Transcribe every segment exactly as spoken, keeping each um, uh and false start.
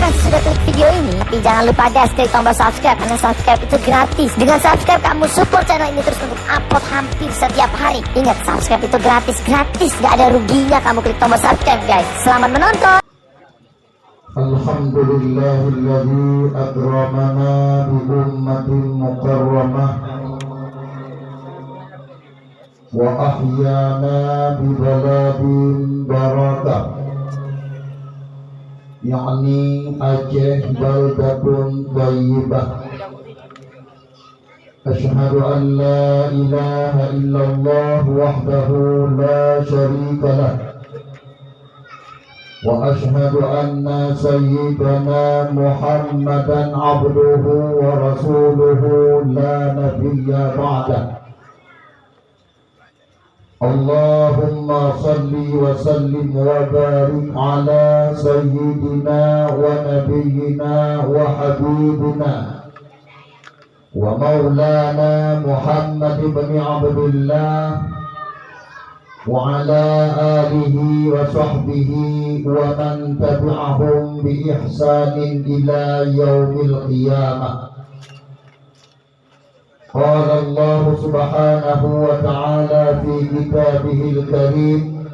Sudah klik video ini, tapi jangan lupa guys, klik tombol subscribe, karena subscribe itu gratis. Dengan subscribe, kamu support channel ini terus untuk upload hampir setiap hari. Ingat, subscribe itu gratis, gratis, gak ada ruginya kamu klik tombol subscribe guys. Selamat menonton. Alhamdulillahilladzi akramana bi ummatin mukarramah wa ahyana bi baladin barakah, yakni Aceh baldatun thayyibah. Asyhadu an la ilaha illallah wahdahu la syarika lah. Wa asyhadu anna sayyidana Muhammadan abduhu wa rasuluhu la nabiyya ba'dah. Allahumma salli wa sallim wa barik ala sayyidina wa nabiyyina wa habibina wa maulana Muhammad ibn Abdillah wa ala alihi wa sahbihi wa man tabi'ahum bi ihsanin ila yaumil qiyamah. Qala Allahu subhanahu wa ta'ala fi kitabihil karim,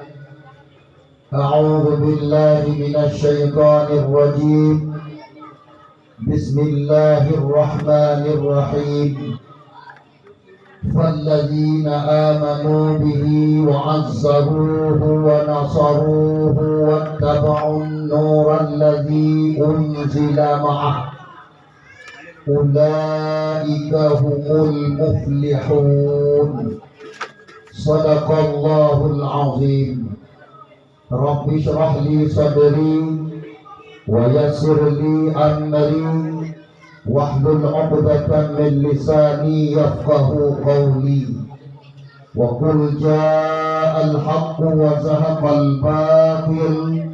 a'udzu billahi minasy syaithanir rajim. Bismillahirrahmanirrahim. Falladzina amanu bihi wa 'azzaruhu wa nasaruhu wattaba'un nural ladzi unzila ma'ah, ulaika humul muflihun. Sadaqallahul azim. Rabbi shrah li sadri wa yassir li amri wahlul 'uqdatam min lisani yafqahu qawli. Wa qul ja'al haqqu wa zahaqal batil,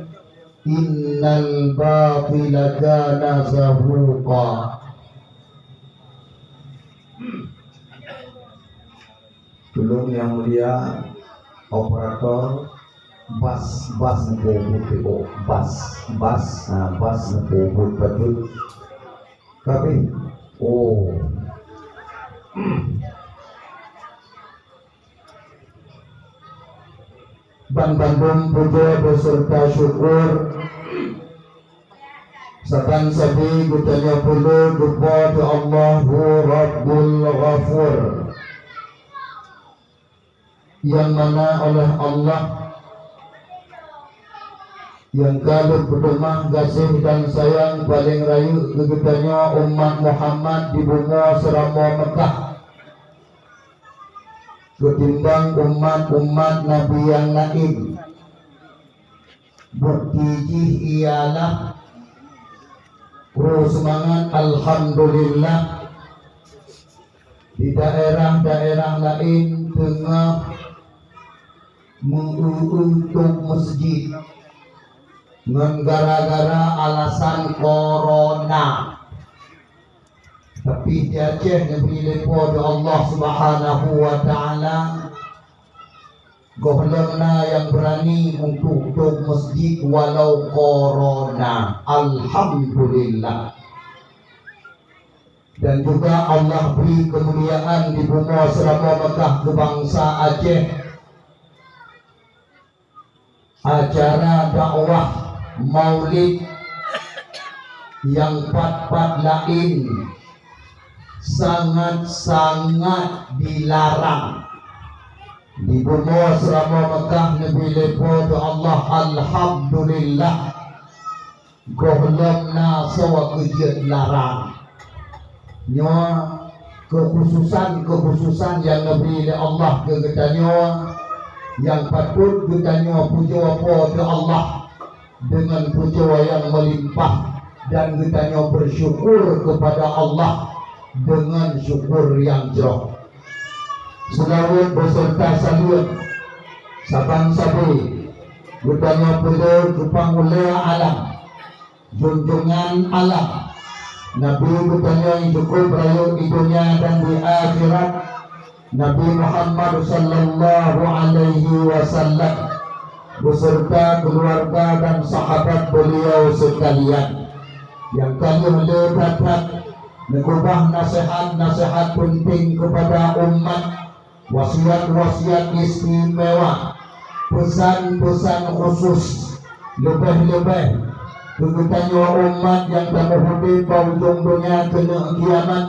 innal batila kana zahuqa. Tulông Yang Mulia operator bas, bas neupeubuet teuh, bas, bas, ha, bas neupeubuet bacut. Tapi, oh. Ban bandum puja beserta syukur saban sabe geutanyoe peuleueh keu Po teu Allahu Rabbul Ghafur, nyang mana oleh Allah nyang ka lheueh peuteumah gaséh dan sayang paleng rayeuk keu geutanyoe umat Muhammad di bumoe seuramoe Meukah, keutimbang umat-umat nabi nyang laén. Bukti jih ialah, kru seumangat, alhamdulillah, di daerah-daerah laén teungoh meu-eu-eu tôb meuseujid ngon gara-gara alasan korona. Tapi di Aceh neubri lé Po teu Allah Subhanahu wa Ta'ala, gohlom na nyang beurani untuk tôb meuseujid walau korona. Alhamdulillah. Dan juga Allah bri keumuliaan di bumoe seuramoe Meukah keu bansa Aceh. Acara dakwah Maulid nyang pat-pat laén sangat-sangat dilarang. Di bumoe seuramoe Meukah neubri lé Po teu Allah, alhamdulillah. Gohlom na soe keu jeuet larang. Nyoe keukhususan-keukhususan nyang neubri lé Allah keu geutanyoe, nyang patôt geutanyoe pujoe Po teu Allah deungon pujoe nyang meulimpah, dan geutanyoe beusyukur keupada Allah deungon syukur nyang jroh. Seulaweuet beserta saleuem saban sabe geutanyoe peuleueh keu Pangulèe Alam, junjungan alam, Nabi geutanyoe nyang cukup rayeuk di donya dan di akhirat, Nabi Muhammad sallallahu alaihi wasallam, beserta keluarga dan sahabat beliau sekalian. Nyang ka lheueh le that-that neukeubah naseuhat-naseuhat peunteng keupada umat, wasiat-wasiat istimewa, peusan-peusan khusus, leubeh-leubeh keu geutanyoe umat nyang tameuhudép bak ujong donya keuneuk kiamat,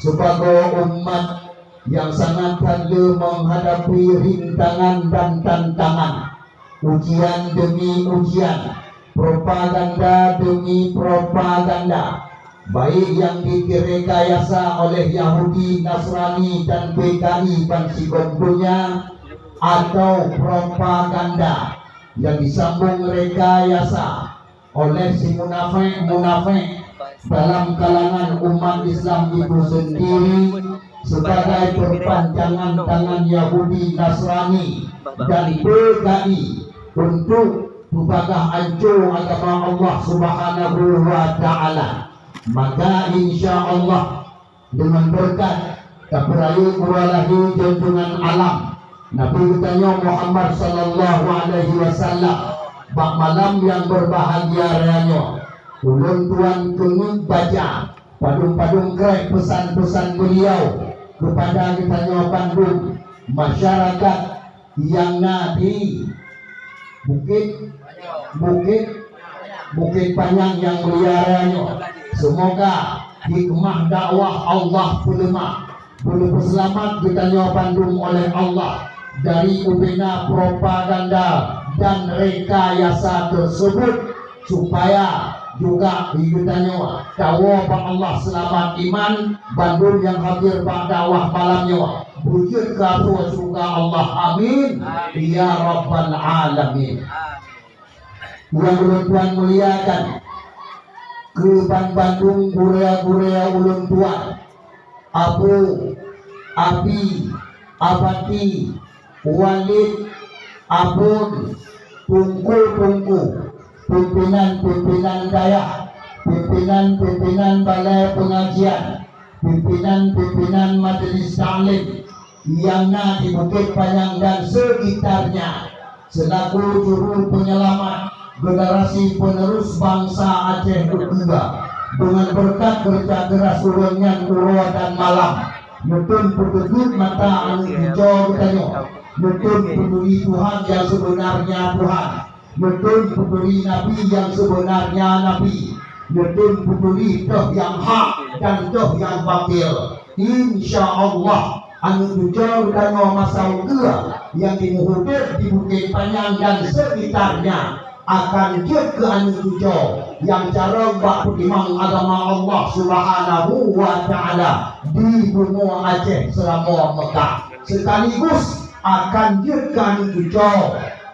sibagoe umat nyang sangat that le meuhadapi rintangan dan tantangan, ujian demi ujian, propaganda demi propaganda, baik nyang direkayasa oleh Yahudi, Nasrani, dan P K I bansigom donya, atau propaganda nyang disambong rekayasa oleh si munafék-munafék dalam kalangan umat Islam itu sendiri sebagai perpanjangan tangan Yahudi, Nasrani, dan P K I untuk peubagah ancô agama Allah Subhanahu wa Taala. Maka, insya Allah, deungon beureukat tapeurayeuk uroe lahé junjungan alam Nabi geutanyoe Muhammad sallallahu alaihi wasallam, bak malam nyang beubahgia raya nyoe, ulôn tuan keuneuk baca padum-padum krék peusan-peusan beuliau keupada geutanyoe bandum masyarakat nyang na di Bukét, Bukét, Bukét Panyang nyang mulia raya nyoe. Seumoga hikmah dakwah Allah peuleumah, beuleupeuselamat geutanyoe bandum oleh Allah dari ubena propaganda dan rekayasa tersebut, supaya juga geutanyoe tawoe bak Allah seulamat iman. Bandum nyang hadir bak dakwah malam nyoe beujeuet keu syeuruga Allah. Amin, ya rabbal alamin. Nyang ulôn tuan muliakan, keu ban bandum gurée-gurée ulôn tuan, Abu, Abi, Abati, Walid, Abon, Teungku-teungku, pimpinan-pimpinan dayah, pimpinan-pimpinan balai peungajian, pimpinan-pimpinan majelis taklim nyang na di Bukét Panyang dan sekitarnya, seulaku juru peunyeulamat generasi peunerus bansa Aceh geupeugah, deungon beureukat keureuja keuras ureuëng nyan uroe dan malam, neutôn peuteubiet mata aneuëk cucoe geutanyoe, neutôn peuturi Tuhan nyang seubeunarnya Tuhan, neutôn peuturi Nabi nyang seubeunarnya Nabi, neutôn peuturi toh nyang hak dan toh nyang batil. Insya Allah, aneuëk cucoe geutanyoe masa ukeue nyang jimuhudép di Bukét Panyang dan sekitarnya akan jeuet keu aneuëk cucoe nyang carông bak peutimang agama Allah Subhanahu wa Taala di bumoe Aceh Seuramoe Mekah, sekaligus akan jeuet keu aneuëk cucoe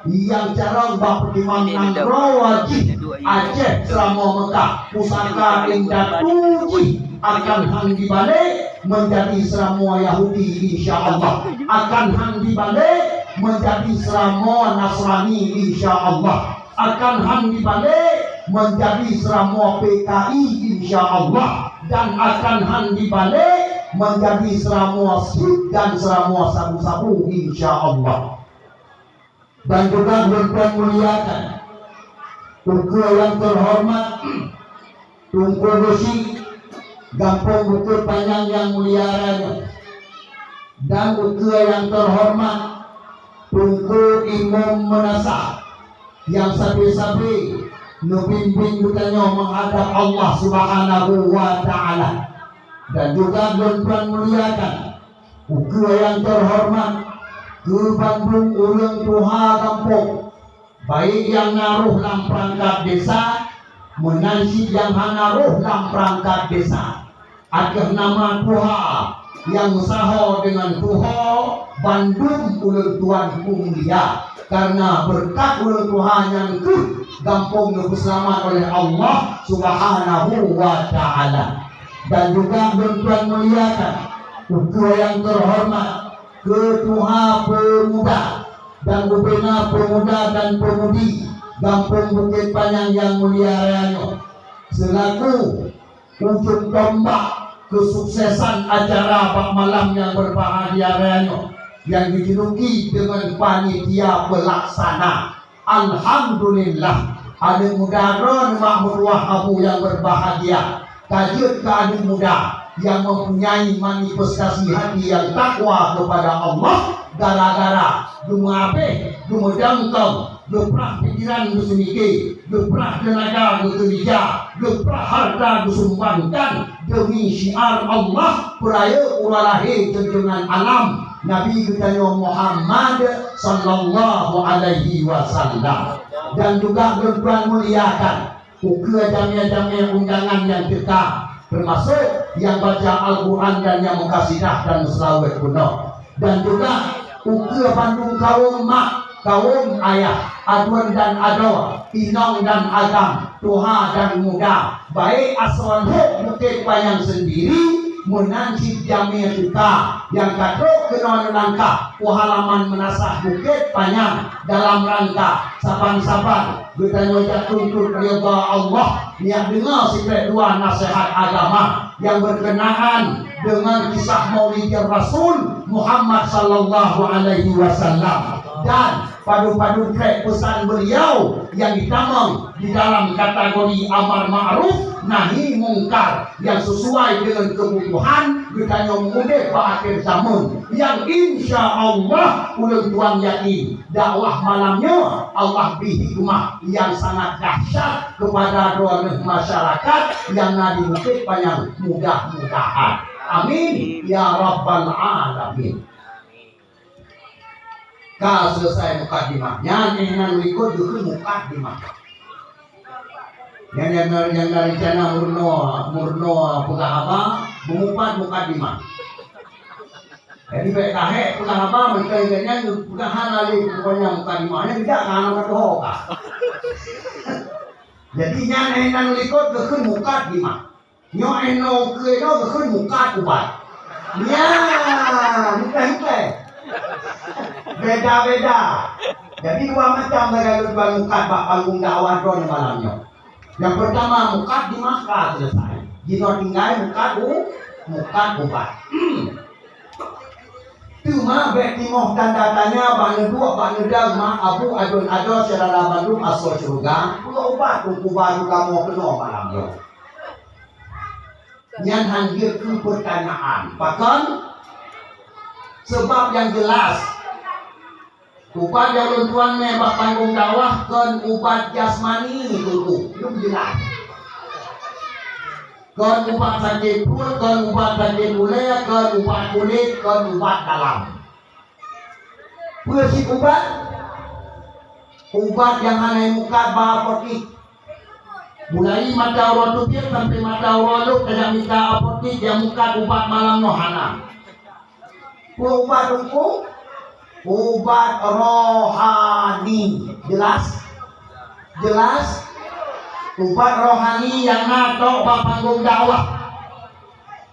nyang carông bak peutimang nanggroe jih Aceh Seuramoe Mekah, pusaka indatu jih akan han jibalek meunjadi seuramoe Yahudi, insya Allah, akan han jibalek meunjadi seuramoe Nasrani, insya Allah, akan han jibalek meunjadi seuramoe P K I, insya Allah, dan akan han jibalek meunjadi seuramoe sik dan seuramoe sabu-sabu, insya Allah. Dan juga ulôn tuan muliakan ukeue nyang teuhoreumat Teungku Geuchik, gampông Bukét Panyang nyang mulia raya nyoe, dan ukeue nyang teuhoreumat Teungku Imum Meunasah nyang sabe-sabe neubimbéng geutanyoe meuhadab Allah Subhanahu wa Taala. Dan juga ulôn tuan muliakan ukeue nyang teuhoreumat keu bandum ureuëng tuha gampông, baik nyang na rôh lam peurangkat desa, meunan cit nyang hana rôh lam peurangkat desa. Ateueh nama tuha nyang meusaho deungon tuho, bandum ulôn tuan peumulia, kareuna beureukat ulôn tuha nyan kheueh gampông geupeuseulamat oleh Allah Subhanahu wa Taala. Dan juga ulôn tuan muliakan ukeue nyang teuhoreumat keu tuha peumuda dan ubena peumuda dan peumudi gampông Bukét Panyang nyang mulia raya nyoe, seulaku ujông tombak keusuksesan acara bak malam nyang beubahgia raya nyoe nyang geujuluki deungon panitia peulaksana. Alhamdulillah, Aneuk muda droe nibak meutuwah abu nyang berbahagia, ka jeuet keu aneuk muda nyang mempunyai manifestasi hati nyang takwa kepada Allah gara-gara geumeuabeh, geumeudangkong, geuprah pikiran geuseumiké, geuprah teunaga geukeurija, geuprah harta geusumbangkan demi syiar Allah, peurayeuk uroe lahé junjungan alam Nabi geutanyoe Muhammad sallallahu alaihi wasallam. Dan juga lôn tuan muliakan ukeue jamé-jamé undangan nyang teuka, teumasok nyang baca Al-Quran dan nyang meukasidah dan meuseulaweuet keunoe. Dan juga ukeue bandum kawöm mak, kawöm ayah, aduen dan adoe, inong dan agam, tuha dan muda, baik asoe lhok Bukét Panyang sendiri, meunan cit jamé teuka nyang ka trok keunoe neulangkah u halaman meunasah Bukét Panyang dalam rangka saban-saban geutanyoe jak tuntut ridha Allah, nyak deungoe sikrek dua naseuhat agama nyang berkenaan dengan kisah Maulid Rasul Muhammad sallallahu alaihi wasallam dan padub-padub trek peusan beliau nyang jitamong di dalam kategori amar ma'ruf nahi mungkar nyang sesuai dengan kebutuhan geutanyoe udeb bak akhir zaman nyang insya Allah ulôn tuan yakin dakwah malam nyoe Allah bri hikmah nyang sangat dahsyat kepada droeneuh masyarakat nyang na di Bukét Panyang. Mudah-mudahan. Amin ya rabbal alamin. Ka selesai mukadimah. Nyan eh nan likot deukeue mukadimah. Nyan nyang na, nyang na rencana murno, murno peugah haba, beumupat mukadimah. Jadi bèk kahek peugah haba, meuntang gobnyan peugah hana lé pokoknya mukadimah. Nyan tidak ka hana meutuho ka. Jadi nyan eh nan likot deukeue mukadimah. Nyoe eh noe ukeue noe geukheun mukat ubat. Nya, mukai-mukai. Beda-beda. Jadi dua macam sagai lôn tuan mukat bak panggong dakwah droeneuh malam nyoe. Nyang pertama mukat di maka selesai. Jinoe tinggai mukat u, mukat ubat. Teuma bèk timoh tanda tanya bak neuduek bak neudong mak abu aduen adoe syedara bandum asoe syeuruga, peue ubat teungku ba kamoe keunoe malam nyoe. Nyan han jeuet keu peutanyaan. Pakon? Seubab nyang jeulaih, ubat nyang lôn tuan mè bak panggong dakwah kon ubat jasmani teungku. Nyoe jeulaih. Kon ubat sakét pruet, kon ubat sakét ulèe, kon ubat kulét, kon ubat dalam. Peue cit ubat? Ubat nyang hana mukat bak apotik. Mulai mata uroe teubiet sampai mata uroe lhok tajak mita apotik nyang mukat ubat malam nyoe hana. Peue ubat teungku? Ubat rohani. Jeulaih? Jeulaih? Ubat rohani nyang na trok bak panggong dakwah.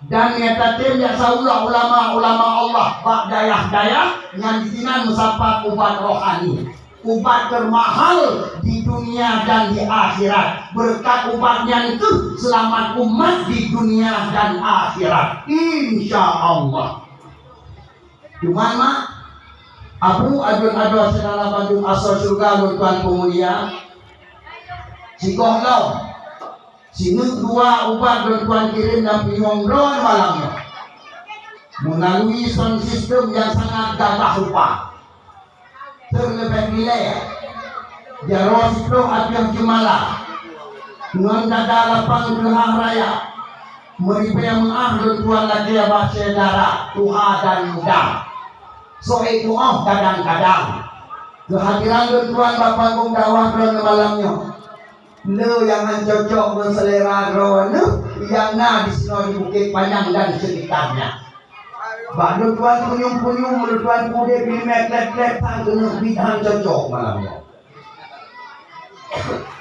Dan nyang tatem jak saboh ulama-ulama Allah bak dayah-dayah nyang disinan meusapat ubat rohani, ubat teumahal di dunia dan di akhirat. Beureukat ubat nyan keuh seulamat umat di dunia dan akhirat, insya Allah. Cuman mak, abu aduen adoe syedara bandum asoe syeuruga lôn tuan peumulia, sigohlom Sineuk dua ubat lôn tuan kirém dan pinyueng droe malam nyoe. Meulalui sound system nyang sangat gagah rupa. Teuleubeh ilée, jaroe siplôh ateueh jeumala. Ngon dada lapang keuhai raya. Meuribée meuáh lôn tuan lakée bak syedara, tuha dan muda. Soe tuoh kadang-kadang. Keuhadiran lôn tuan bak panggong dakwah droeneuh malam nyoe. Le nyang han cocok ngon seulera droeneuh nyang na disinoe di Bukét Panyang dan sekitarnya. Bak lôn tuan punyueng-punyueng, lôn tuan udeb ileumèe kleb-kleb sang keuneuk bit han cocok malam nyoe.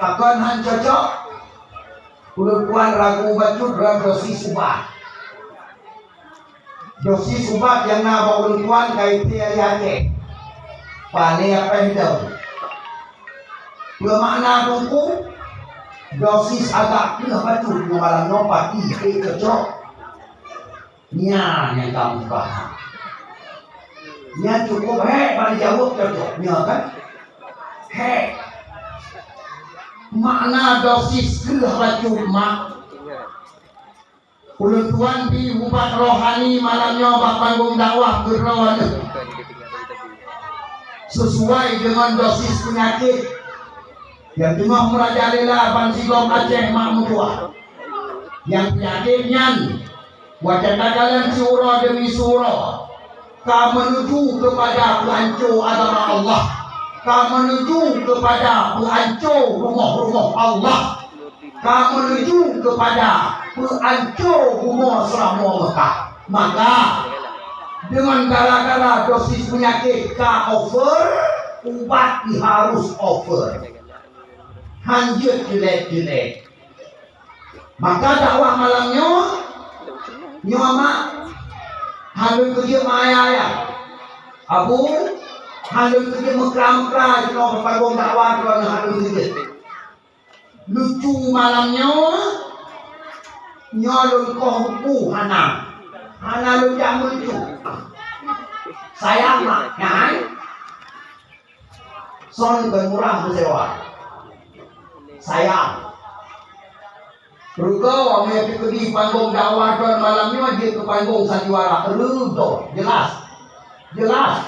Pakon han cocok? Ulôn tuan ragu bacut rot dosis ubat. Dosis ubat nyang na bak ulôn tuan ka ié di Aceh. Pané apéh dong. Peue makna teungku? Dosis agak keuh bacut ngon malam nyoe pati ié cocok. Nyan nyang kamoe paham. Nyan cukup hék bak jaweueb cocok. Nyoe kan? Hék. Makna dosis keuh racun mak. Ulôn tuan bi ubat rohani malam nyoe bak panggong dakwah keu droeneuh. Sesuai deungon dosis peunyakét nyang teungoh meurajalela bansigom Aceh mak meutuah. Nyang peunyakét nyan watée takalon siuroe demi siuroe ka meunuju keupada peuhanco agama Allah, ka meunuju keupada peuhanco rumoh-rumoh Allah, ka meunuju keupada peuhanco bumoe seuramoe Meukah. Maka, deungon gara-gara dosis peunyakét ka over, ubat jiharus over. Hanjeuet jeuet-jeuet. Maka dakwah malam nyoe, nyoe mak, hana lôn keujeuet meuayah-ayah. Abu, hana lôn keujeuet meukra-meukra jinoe bak panggong dakwah droeneuh, hana lôn keujeuet. Lucu malam nyoe, nyoe lôn koh buku hana. Hana lôn jak meulucu. Sayang mak, nyan. Son kon murah meusewa. Sayang. Rugoe meunyoe teukeudi panggong dakwah droen malam nyoe jeuet keu panggong sandiwara. Rugoe. Jelas? Jelas.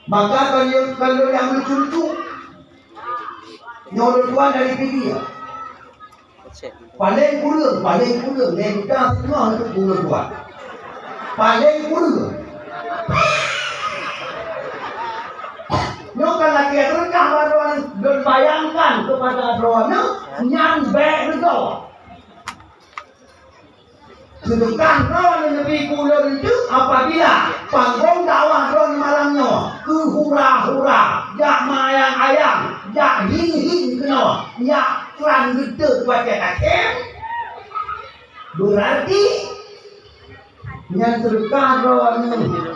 Maka kon lôn, kon lôn nyang lucu-lucu. Nyoe lôn tuan dari Pidie. Paléng kureueng, paléng kureueng, lé juta siteungoh untuk buleuen dua. Paléng kureueng. Nyoe kan lagée reutah bak droeneuh, lôn bayangkan keupada droeneuh nyan bék reutôh. Seudeukah droeneuh neubri keu ulôn teuk apabila panggong dakwah droeneuh malam nyoe keu hura-hura, jak meuayang-ayang, jak hieng-hieng keunoe, jak klan geuteuk watée takhém. Beurarti nyan seudeukah droeneuh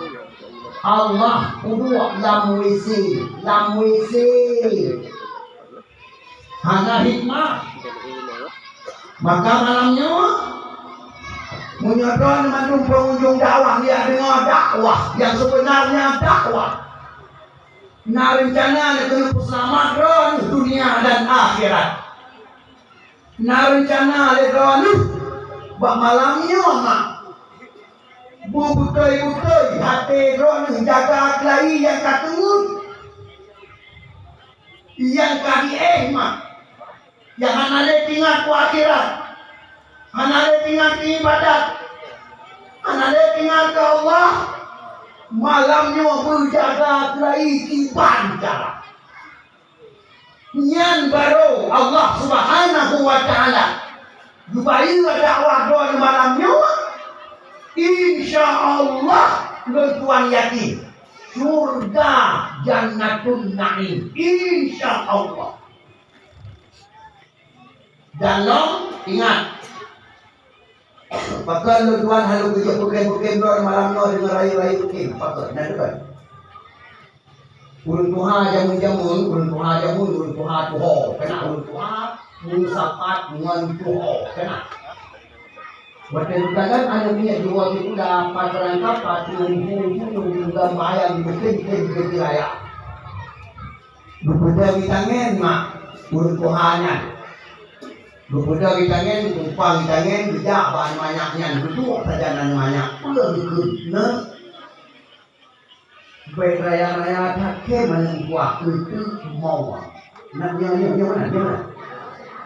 Allah peuduek lam WC, lam WC. Hana hikmah. Maka malam nyoe, meunyoe droeneuh mandum peungunjung dakwah nyang deungoe dakwah nyang seubeunarnya dakwah, na reuncana keuneuk peuseulamat droeneuh dunia dan akhirat. Na reuncana lé droeneuh bak malam nyoe mak, beubeutôi-beutôi até droeneuh jaga keulayi nyang ka teungeut, nyang ka jiéh mak, nyang hana lé teuingat keu akhirat, hana lé teuingat keu iébadat, hana lé teuingat keu Allah. Malam nyoe beujaga keulayi kiban cara. Nyan barô Allah Subhanahu wa Ta'ala geubayeue dakwah droeneuh malam nyoe. Insya Allah, lôn tuan yakin, syurga Jannatun Naim. Insya Allah. Dan lom ingat, pakon lôn tuan hana lôn keujeuet peukem-peukem droe malam nyoe deungon rayeuk-rayeuk peukem? Pakon? Na deungon? Ureueng tuha jameun-jameun, ureueng tuha jameun, ureueng tuha tuho, keunan ureueng tuha meusapat ngon tuho, keunan. Watèe geutanyoe aneuk miet jiwoe sikula, pat beurangkapat, ngon ibu-ibu nyang geugam bahayang, geukheun-kheun, geukheun raya. Geupeudong itangen mak ureueng tuha nyan. Geupeudong itangen, geukumpang itangen, geujak bak aneuk manyak nyan, geuduek sajan aneuk manyak, peue geukheun, "Neuk, bèk raya-raya that kheun aneuk meutuah, keuteuk moe." Nak nyoe, nyoe, nyoe meunan, nyoe meunan.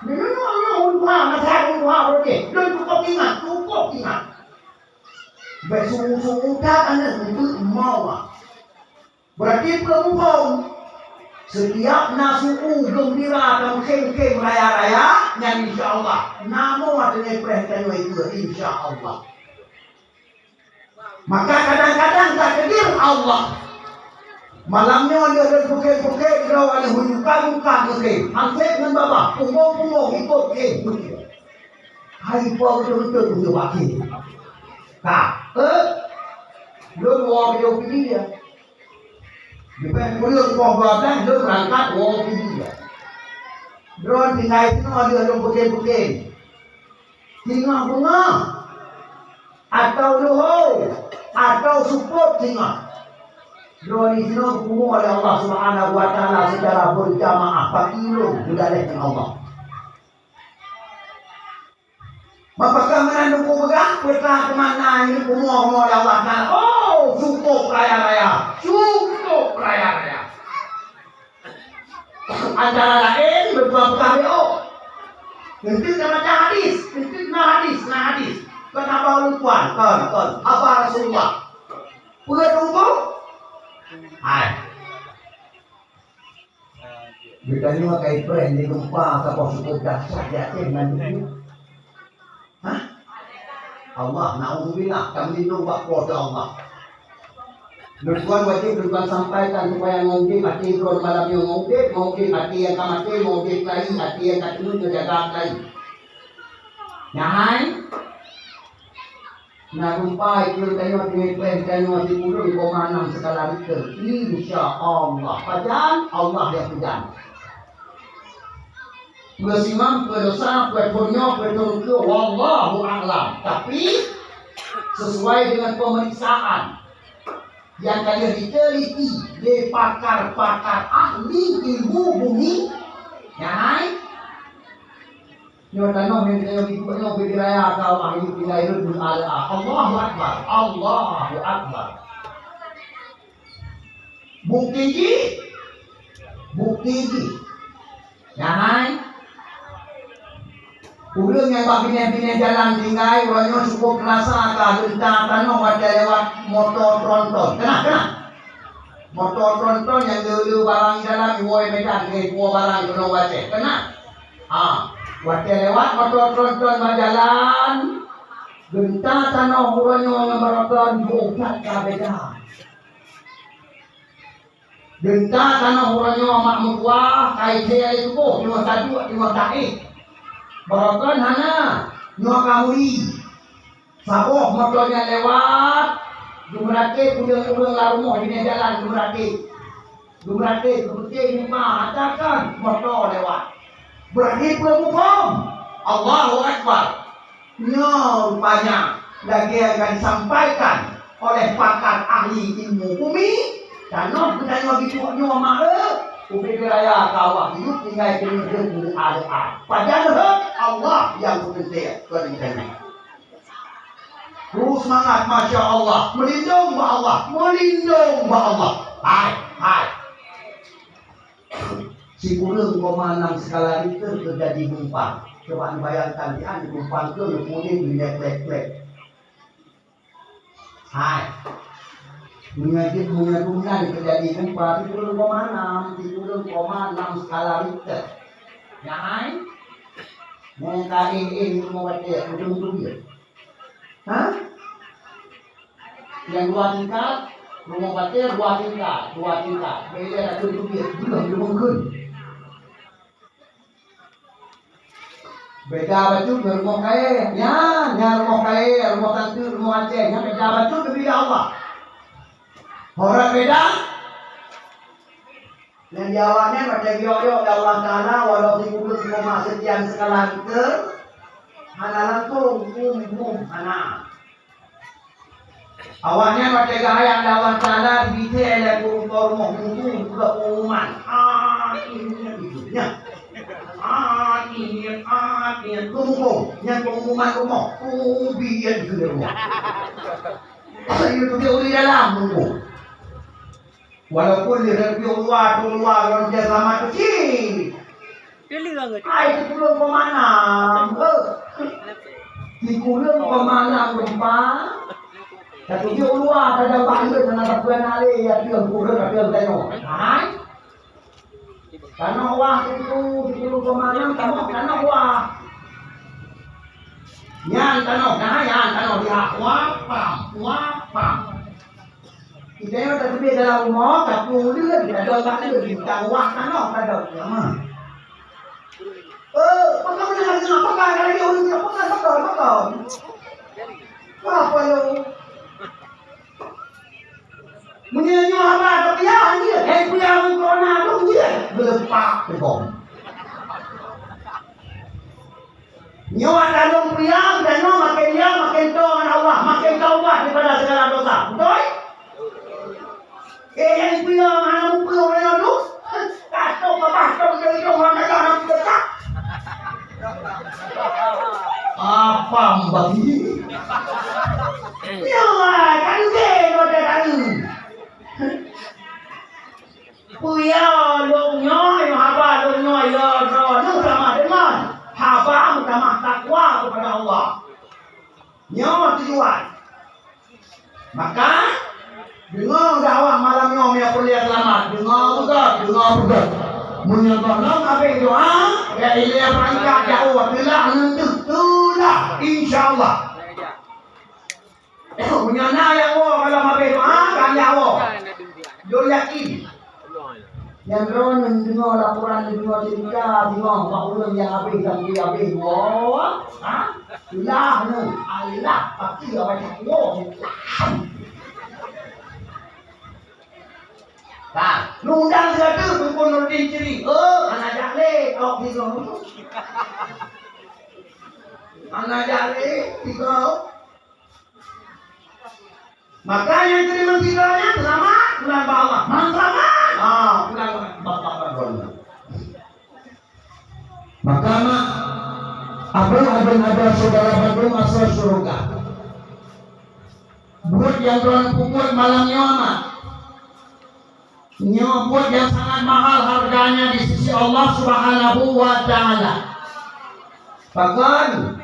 Nyoe, nyoe, nyoe, ureueng tuha, masa ureueng tuha, ureueng tuha, lôn cukôp ingat, cukôp ingat. Bèk su'u-su'u that aneuk, keuteuk moe. Berarti peue muphom? Setiap na su'u geumbira dan kheun-kheun raya-raya, nyan insya Allah na moe teungoh preh tanyoe keue, insya Allah. Maka kadang-kadang takdir Allah. Malam nyoe lheueh lôn pukén-pukén droe aneuk, hana muka-muka mungken. Hansét ngon babah, punggong-punggong ikot kheun. Hai po beutôi-beutôi tunjuk bak kheun. Ka, eh? Lôn woe keu dia. Leubeh kureueng poh dua blaih lôn beurangkat woe keu dia. Droe tinggai sinoe lheueh lôn pukén-pukén. Singoh beungoh, atau luho, atau seupôt singoh. Droeneuh sinoe geupumoe lé Allah Subhanahu wa Taala secara berjamaah, pagi lôn geugalak ngon Allah. Mapakah meunan Teungku peugah, peue teuma na geupumoe-pumoe lé Allah Taala. Oh, cukup raya-raya. Cukup raya-raya. Antara laén, beutôi peugah B O. Eunteuk na baca hadis, eunteuk na hadis, na hadis. Kon haba ureueng tuan, kon, kon. Haba Rasulullah. Peue Teungku? Hai. Geutanyoe ka ipreh lé geumpa saboh cukup dahsyat di Aceh ngon dunia. Hah? Allah, naudzubillah, tameulindong bak Po teu Allah. Lôn tuan wajéb lôn tuan sampaikan supaya ngon udeb até droe malam nyoe, ngon udeb, ngon udeb até nyang ka maté, ngon udeb keuhai até nyang ka teungeut neujaga keuhai. Nyan hai. Na geumpa i keuh tanyoe, teumé preh tanyoe sikureueng koma nam skala Richter. Insya Allah. Pajan? Allah nyang pajan. Peue simam, peue desya, peue phon nyoe, peue phon keue, wallahu a'lam. Tapi, sesuai dengan pemeriksaan yang ka lheueh diteliti lé pakar-pakar ahli ilmu bumi, nyan hai, nyoe tanoh nyang geutanyoe peubuet nyoe beu diraya keu Allah, hidup tinggai rot beu alaa. Allahu Akbar, Allahu Akbar. Bukti jih, bukti jih. Nyan hai, ureueng nyang bak binéh-binéh jalan tinggai, uroe nyoe cukup teurasa ka geunta tanoh watée lewat moto tronton. Keunah, keunah. Moto tronton nyang le-le barang di dalam, iwoe Medan, eh, iwoe barang keunoe watée. Keunah. Ha, watée lewat moto tronton bak jalan, geunta tanoh uroe nyoe ngon barokon jiôh that ka beda. Geunta tanoh uroe nyoe mak meutuah, ka ithée lé tuboh, teungoh taduek, teungoh taéh. Barokon hana, nyoe ka muri. Saboh moto nyan lewat, geumeuratéb ureueng-ureueng lam rumoh di jalan geumeuratéb. Geumeuratéb, geumeuratéb, geumeuratéb, meutuah, moto lewat. Beurati peue muphom? Allahu Akbar. Nyoe rupanya lagée nyang ka disampaikan oleh pakar ahli ilmu bumi, tanoh geutanyoe geucok nyoe ma-e, ubé geuraya ka Allah hidup tinggai keuneuk rhot keu aleuah. Pajan rhot? Allah nyang peuteuntée keu geutanyoe. Terus semangat, masya Allah, meulindong bak Allah, meulindong bak Allah. Hai, hai. Sikureueng koma nam skala Richter teujadi geumpa. Coba neubayangkan, di an geumpa keu neupeuleuk di lek-lek-lek. Hai. Meunyoe jeuet meunyoe bulan teujadi geumpa, sikureueng koma nam, sikureueng koma nam skala Richter. Nyan hai. Meunyoe ka éh-éh rumoh watée, ujong teubiet. Hah? Nyang dua tingkat, rumoh batée dua tingkat, dua tingkat. Beda satu teubiet, belum, belum mungkin. Beda bacut ngon rumoh kayée. Nyan, nyan rumoh kayée, rumoh tante, rumoh Aceh. Nyan beda bacut, beda Allah. Orang beda. Nyan di awaknyan watée geuyok-yok lé Allah Taala, walau sikureueng koma sekian skala Richter, hana langsung, bum, bum, hana. Awaknyan watée geuhayat lé Allah Taala, jibitée lé gurée rumoh mutu, peugah pengumuman. Ah, ini itu, nyan. Ah, ini, ah, ini. Geuhukôm, nyan pengumuman rumoh. Oh, biet keu rumoh. Itu dia ureueng dalam rumoh. Walaupun di review luwa, tu luwa, lôn jeuet seulamat keuchik. Hai, sikureueng koma nam, eh. Sikureueng koma nam geumpa. Tapi di luwa, ada banjir, sana tak pernah lé, ya, dia kureueng, dia tengok. Hai. Tanoh wah situ, sikureueng koma nam, tanoh, tanoh wah. Nyan tanoh, nah, nyan tanoh, dia wah, pam, wah, pam. Kita nyoe tateubiet dalam rumoh, tapeuleuen, tadong bak leuen, tawah tanoh, tadong. Ya, mah. Eh, pakon meunan hareuta, pakon, hareuta, pakon, pakon, pakon. Apa lo? Meunyoe nyoe haba teupiah, anjir. Hei, piah corona tu, anjir. Geulepak, teugom. Nyoe atra lôn priang, dan nyoe makin riang, makin toe ngon Allah, makin taubat daripada segala dosa. Beutôi? Eh, nyang peue hana mupeue ureueng nyoe tu? Ka trok babah trok dari dong hana ada hana mupeue tak? Apa bagi? Ya Allah, kan dia ada tahu. Peue ya lôn nyoe, haba lôn nyoe, ya droeneuh sama deungon haba meutamah takwa kepada Allah. Nyoe tujuan. Maka, deungoe dakwah malam nyoe meunyoe peureulèe seulamat. Deungoe beugöt, deungoe beugöt. Meunyoe gohlom habéh doa, ya ilèe peurangkat dakwah teulah neuteuh, teulah, insya Allah. Meunyoe na nyang woe malam habéh doa, ka nyang woe. Lôn yakin. Nyang droeneuh deungoe laporan, deungoe cerita, deungoe bak ureueng nyang habéh sampoe habéh woe. Ha? Teulah neuh, alah, pasti awai takwa. Nah, nundang sigoe Teungku Nurdin Ciri. Oh, hana jak lé, kok bingung. Hana jak lé, bingung. Maka nyang teurimong tiga nyan seulamat, pulang bak Allah. Man seulamat, ah, pulang bak Allah. Maka mak, abu aden ada saudara bandum asal syurga. Buet nyang droeneuh peubuet malam nyoe mak. Nyoe buet nyang sangat mahal harganya di sisi Allah Subhanahu wa Ta'ala. Pakon?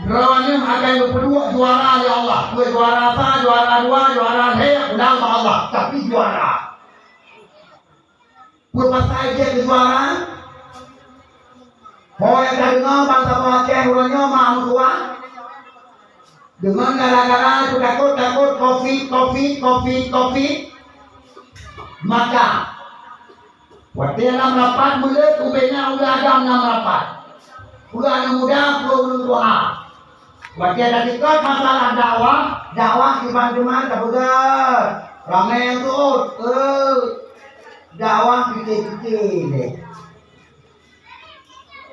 Droeneuh akan geupeuduek juara lé Allah. Peue juara sa, juara dua, juara lhèe, pulang bak Allah. Tapi juara. Peue pasai jeuet keu juara? Ho nyang ka deungoe bansa Aceh uroe nyoe ma meutuah? Deungon gara-gara takot-takot covid, covid, covid, covid. Maka, watèe lam rapat meuleuet ubena ulèe agam lam rapat. Peue aneuk muda, peue ureueng tuha. Watèe taseukot masalah dakwah, dakwah kiban teuma tapeugah. Ramè nyang seuôt, eh, dakwah pike-pike lé.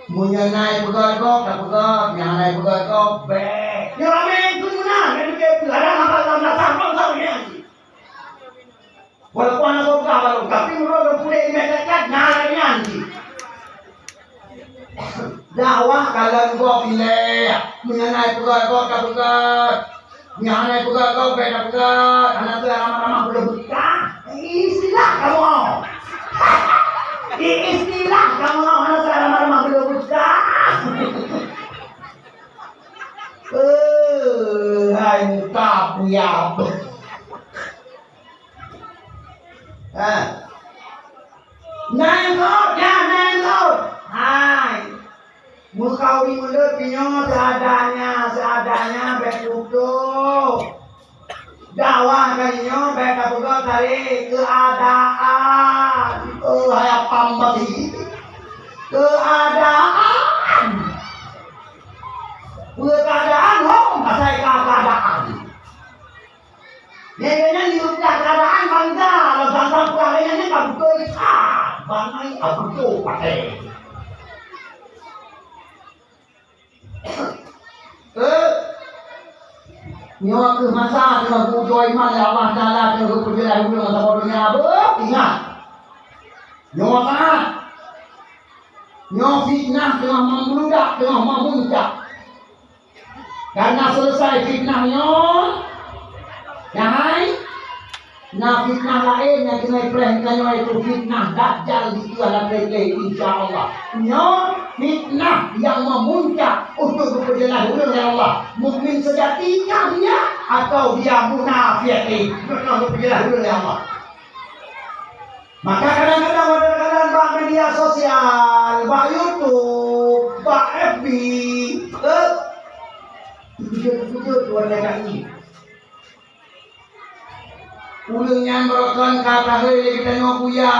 Meunyoe na nyang peugah gob, tapeugah, nyang hana nyang peugah gob, bèk. Nyoe ramè keu meunan, nyang pike-pike, ada haba lam dasar, bang, tahu nyan. Walaupun hana gobnyan balong, tapi meunurot ureueng puléh di masyarakat, na lagèe nyan cit. Dakwah kalon gob ilèe, meunyoe na peugah gob tapeugah, meunyoe hana peugah gob bèk tapeugah, hana peue ramah-ramah boleh buka. Istilah kamoe. Istilah kamoe, hana ramah-ramah boleh buka. Eh, hai muka puyab. Ha. Nyan kot, nyan, nyan kot. Hai. Meukawen meuleuet nyoe seadanya, seadanya bèk tutoe. Dakwah kali nyoe bèk tapeugah kali keuadaan. Oh, hai apam babi. Keuadaan. Peue keuadaan, hom, asai ka keuadaan. Nyan, nyan, nyan, di rupiah keadaan bangga, lah bangga pula nyan, nyan, ka beutôi, ah, bangai, ah, beutôi, pakai. Eh, nyoe keuh masa teungoh geuujoe iman lé Allah Taala, teungoh geupeujeuet ureueng saboh donya, beuh, ingat. Nyoe saat. Nyoe fitnah teungoh meubludak, teungoh meumuncak. Karena selesai fitnah nyoe, nyan hai, na fitnah laén nyang keuneuk preh geutanyoe, yaitu fitnah Dajjal dikeue lam lé-lé, insya Allah. Nyoe fitnah nyang meumuncak untuk geupeujeuet ureueng lé Allah. Mukmin sejati kah dia atau dia munafik? Untuk geupeujeuet ureueng lé Allah. Maka kadang-kadang watèe takalon bak media sosial, bak YouTube, bak F B, eh, teukejut-teukejut watèe ka ngieng. Ureueng nyan baroekon ka tahé lé geutanyoe buya,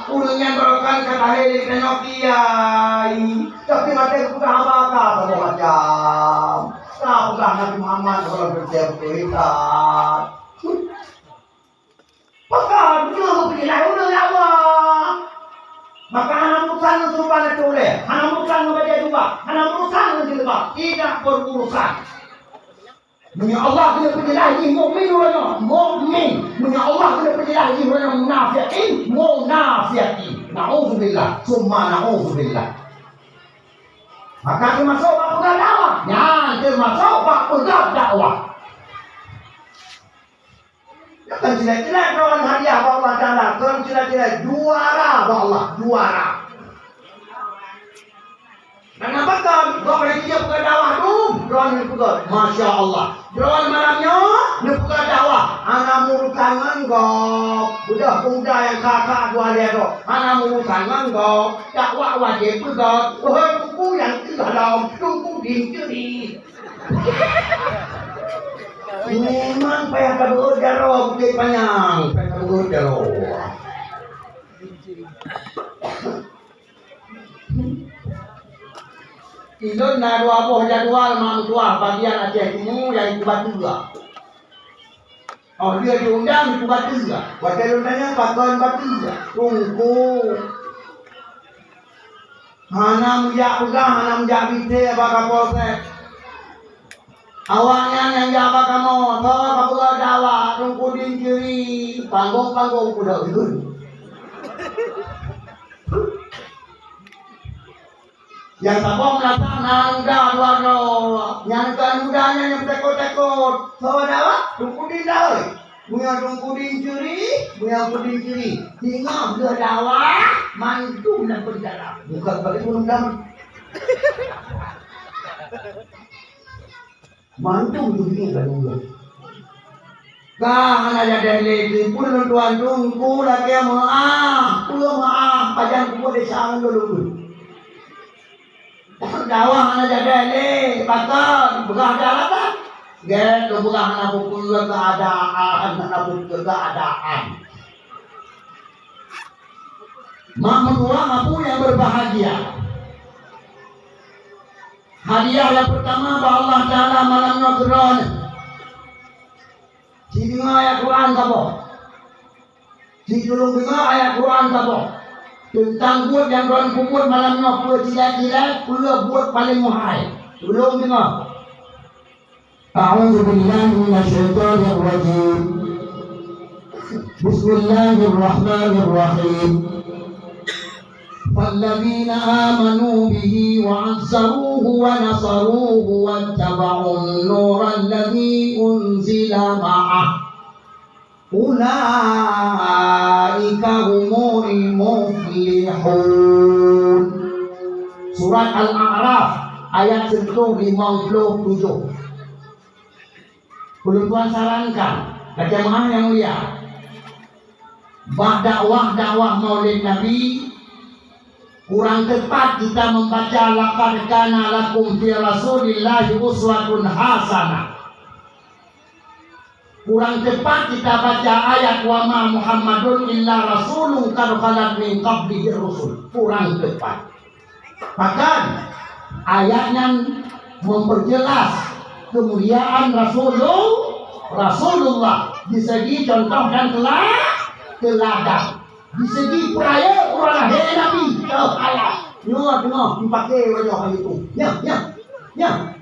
ureueng nyan baroekon ka tahé lé geutanyoe kiai, tapi watèe geupeugah haba ka saboh macam. Ka peugah Nabi Muhammad sallallahu alaihi wasallam. Pakon, keuneuk geupeujeuet lé ureueng lé Allah. Maka hana urusan ngon seurupan ateueh ulèe, hana urusan ngon bajèe jubah, hana urusan ngon jilbab, tidak berurusan. Meunyoe Allah keuneuk peujeulaih jih mukmin uroe nyoe, mukmin. Meunyoe Allah keuneuk peujeulaih jih uroe nyoe munafikin, munafikin. Naudzubillah, summa naudzubillah. Maka teumasok bak peugah dakwah. Nyan teumasok bak peugah dakwah. Nyan kan cilek-cilek droe hadiah bak Allah Taala, kon cilek-cilek, juara bak Allah, juara. Karena pakon, gob lagèe jih peugah dakwah dum, droeneuh peugah, masya Allah. Droeneuh malam nyoe neupeugah dakwah, hana meurusan ngon gob. Beudôh pemuda nyang kha-kha dua lhèe droe, hana meurusan ngon gob. Dakwah wajéb peugah, wahai Teungku nyang teuh lom, Teungku Din Ceuri. Memang payah tabeuet jaroe Bukét Panyang, payah tabeuet jaroe. Ulôn na dua boh jadwal mak meutuah bagian Aceh Timu nyang iku bateue. Oh, dia diundang iku bateue. Watèe lôn tanyong, pakon bateue? Teungku. Hana meujak peugah, hana meujak bise bak Kapolsek. Awaknyan nyang jak bak kamoe, soe ka peugah dakwah, Teungku Din Ceuri, panggong-panggong peudok geukheun. Nyang saboh meulatak na muda dua droe, nyang keu muda nyan nyang peutakot-takot, soe dakwah, Teungku Din dakwah. Meunyoe Teungku Din Ceuri, meunyoe Teungku Din Ceuri, singoh lheueh dakwah, mandum lam peunjara. Bukan bagi ureueng dam. Mandum dunia lam ureueng. Ka hana jadeh lé, teupeu lôn tuan Teungku lakèe meu'ah, peue meu'ah, pajan kubuet desya ngon lôn. Dakwah hana jadeh lé, pakon, peugah dah lah kan. Gèt, lôn peugah hana peue-peue keuadaan, hana peue-peue keuadaan. Mak meutuah Abu yang berbahagia. Hadiah yang pertama bak Allah Taala malam nyoe keu droeneuh. Ci deungoe ayat Quran saboh. Ci tulông deungoe ayat Quran saboh. Teuntang buet nyang droeneuh peubuet malam nyoe, peue cilek-cilek, peue buet paleng meuhai. Tulông deungoe. أعوذ بالله من الشيطان الرجيم. بسم الله الرحمن الرحيم. فالذين آمنوا به وعزروه ونصروه واتبعوا النور الذي أنزل معه أولئك هم المفلحون. Surat Al-A'raf, ayat sireutôh limong ploh tujoh. Ulôn tuan sarankan, bak jamaah nyang mulia, bak dakwah-dakwah Maulid Nabi, kurang tepat kita membaca, "Laqad kana lakum fi Rasulillahi uswatun hasanah." Kurang tepat kita baca ayat, "Wa ma Muhammadun illa rasulun qad khalat min qablihi rusul." Kurang tepat. Bahkan ayat nyan memperjelas kemuliaan Rasulul-, Rasulullah di segi contoh dan tela-, teladan. Di segi peurayeuk uroe lahé Nabi, toh ayat. Nyoe teungoh dipaké uroe nyoe hari tu. Nyan, nyan, nyan.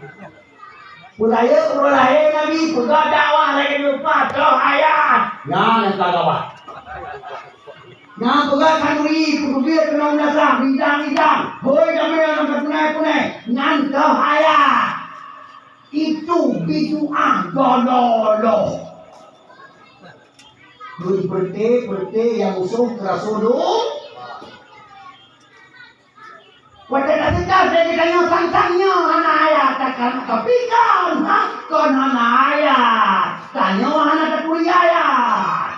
Peurayeuk uroe lahé Nabi, peugah dakwah lagèe nyoe pat, toh ayat. Nyan nyang ka gawat. Nyan peugah khanuri, peuteubiet keunoe meunasah, bintang-bintang. Hôi jamé nyang ka punai-punai, nyan toh ayat. Itu bidu'ah gololo. Keu peureuté-peureuté nyang musoh keu Rasulullah. Watèe taseutah lé geutanyoe sang-sang nyoe hana ayat, takon, tapi kon, ha, kon hana ayat. Tanyoe hana taturi ayat.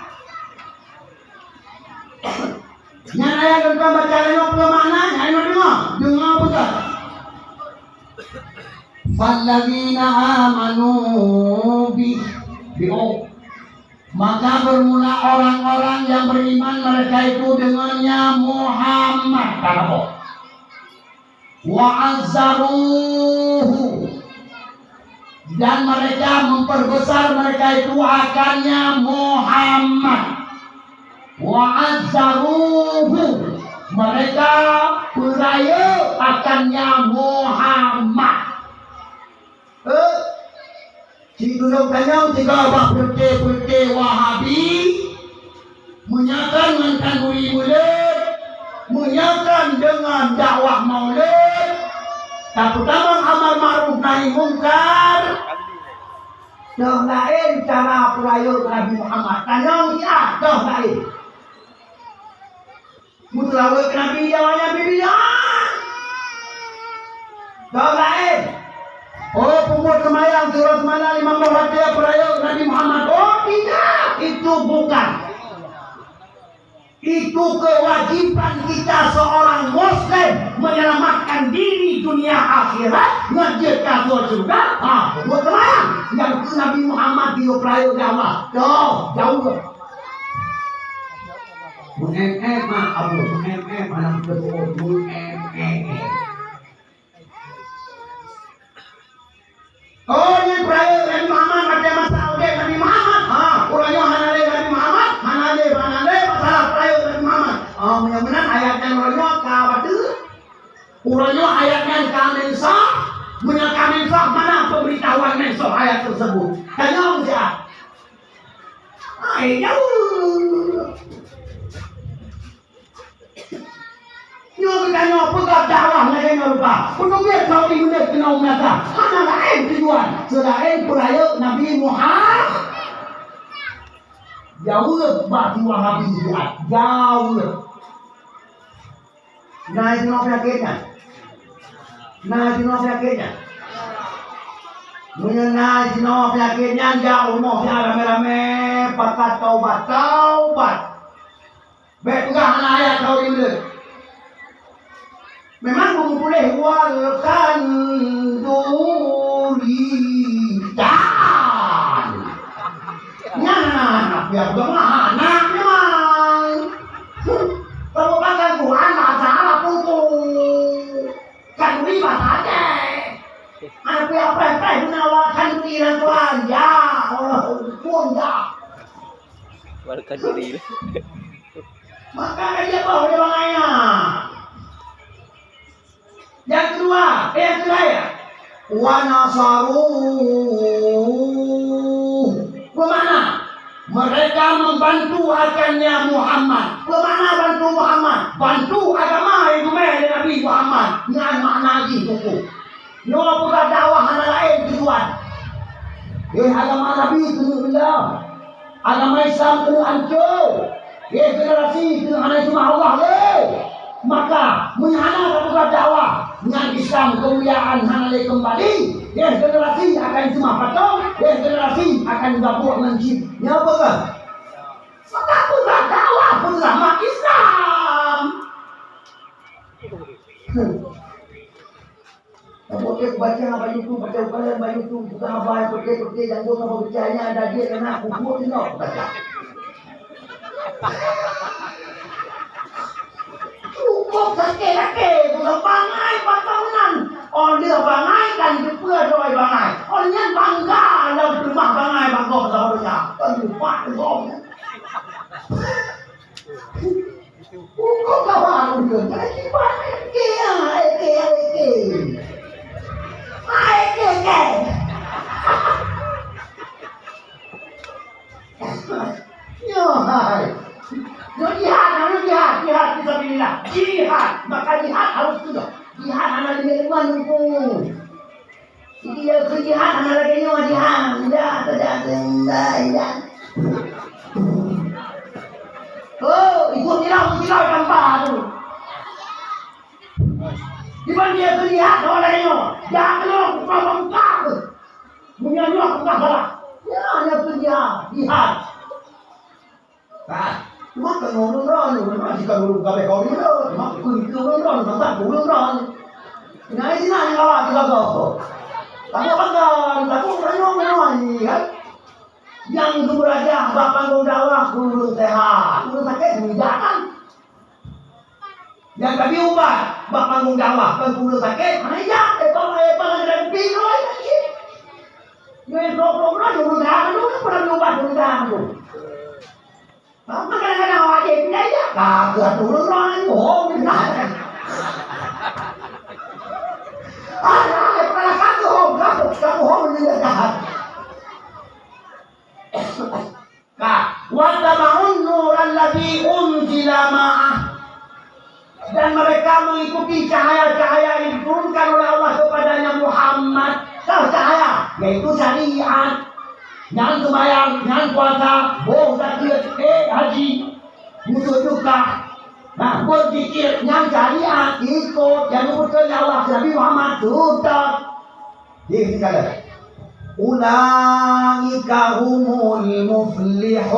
Nyan ayat lôn ka baca nyoe peue makna, nyan nyoe deungoe, deungoe peugah. Falladzina amanu bih, bih. Maka bermula orang-orang yang beriman mereka itu dengannya Muhammad, kata Allah. Wa azzaruhu, dan mereka memperbesar mereka itu akannya Muhammad. Wa azzaruhu, mereka peurayeuk akannya Muhammad. Eh, Di tulông tanyong tiga bak peureute-peureute Wahabi, meunyoe kon ngon khanduri Mulod, meunyoe kon deungon dakwah Maulud, tapeutamong amar ma'ruf nahi mungkar, toh laén cara peurayeuk Nabi Muhammad. Tanyong siat, toh laén. Meuseulaweuet keu Nabi, jaweueb Nabi bidan. Toh laén. Oh, peubuet seumayang siuroe seumalam limong boh watèe peurayeuk Nabi Muhammad. Oh, tidak. Itu bukan. Itu kewajiban kita seorang muslim menyelamatkan diri dunia akhirat, ngon jeuet ka masuk syurga. Ha, peubuet seumayang. Nyang keu Nabi Muhammad geuyue peurayeuk lé Allah. Toh, jaweueb. Meu'em-em mak Abu, meu'em-em aneuk teutu'oh, meu'em-em. Oh, nyan peurayeuk Nabi Muhammad, watèe masa udép Nabi Muhammad. Ha, uroe nyoe hana lé Nabi Muhammad, hana lé, hana lé masalah peurayeuk Nabi Muhammad. Oh, meunyoe meunan ayat nyan uroe nyoe ka bateue. Uroe nyoe ayat nyan ka meunsah, meunyoe ka meunsah, mana pemberitahuan meunsah ayat tersebut? Tanyong siat. Hai, jaweueb. Nyoe geutanyoe peugah dakwah lagèe nyoe rupa. Peuteubiet Saudi Mulod keunoe meunasah. Hana laén tujuan seulaén peurayeuk Nabi Muhammad. Jaweueb bak si Wahabi siat. Jaweueb. Na jinoe penyakit nyan? Na jinoe penyakit nyan? Meunyoe na jinoe penyakit nyan, jak rumoh siat ramé-ramé, pakat taubat, taubat. Bèk peugah hana ayat Saudi Mulod. Memang beumeutuléh wal khanduri. Dan nyan hana, hana, biar peugah hana memang. Kamu pakai Quran bahasa Arab, Teungku. Khanduri bahasa Aceh. Aneuk piah preh-preh guna wal khanduri lam Quran. Ya Allah, ampun, ya. Wal khanduri. Maka ka jiboh lé bangai nyan. Nyang keudua, eh, nyang keulhèe, wa nasaruhu. Beumakna, mereka membantu akannya Muhammad. Beumakna bantu Muhammad, bantu agama nyang geumè lé Nabi Muhammad ngon makna jih, Teungku. Nyoe peugah dakwah hana laén tujuan. Eh, agama Nabi keuneuk reuloh. Agama Islam keuneuk ancô. Eh, generasi keuneuk hana jiseumah Allah lé. Maka, meunyoe hana tapeugah dakwah, nyan Islam keumuliaan hana lé keumbali. Eh, generasi akan jiseumah patong, eh, generasi akan gabuk ngon jin. Nyoe peugah. Maka peugah dakwah peuseulamat Islam. Kamoe baca bak YouTube, baca ukalan bak YouTube, bukan haba peuté-peuté nyang geuh kamoe baca nyan ada dia kena kubur tengok baca. Cukup sakét até, bukan bangai bak bangunan. Oh, dia bangai kan dipeue doai bangai. Oh, nyan bangga lam rumah bangai bak gob saboh donya. Kan lupa gob. Hukum kawan ulun, jangan simpan. Eke, ah, eke, ah, eke. Ah, eke, eke. Yo, hai. Yo, jihad, harus jihad, jihad fisabilillah. Jihad, maka jihad harus sudah. Jihad hana lima-lima nunggu. Jadi, ya, keu jihad hana lagèe nyoe jihad. Tidak, tidak, tidak, tidak. Oh, ikut jihad, ikut jihad tanpa tu. Di ban dia keu jihad hana lagèe nyoe. Jihad tu bukan buka tu. Punya nyoe bukan salah. Ya, ya keu jihad, jihad. Ka, cuma keu ureueng droeneuh, memang jika ureueng kabeh kaum nyoe, cuma keu ureueng droeneuh, mantap keu ureueng droeneuh. Nah, di sini ada kawan juga kau. Tapi apa kan, tapi ureueng nyoe memang ni kan. Yang tu belajar bak panggung dakwah ureueng sehat, ureueng sakit tidak kan. Nyang ka diubat bak panggung dakwah, kon ureueng sakét, hana ijak, eh, bang, eh, bang, ada pih, oh, iya, iya. Nyoe goblok lah, ureueng dakwah tu, kan pernah diubat ureueng dakwah tu. Apa kadang-kadang awak cek, pindah ijak, kagak tu ureueng dakwah tu, oh, pindah. Ah, eh, pernah satu, oh, satu, satu, oh, pindah ijak. Itu syariat. Nyan seumayang, nyan puasa, boh zakeuet, eh haji, musuh tukah. Nah, berzikir, nyan syariat, ikut nyang geupeugah lé Allah, Nabi Muhammad, tutap. Jih, tinggai. Ulaika humul muflihun.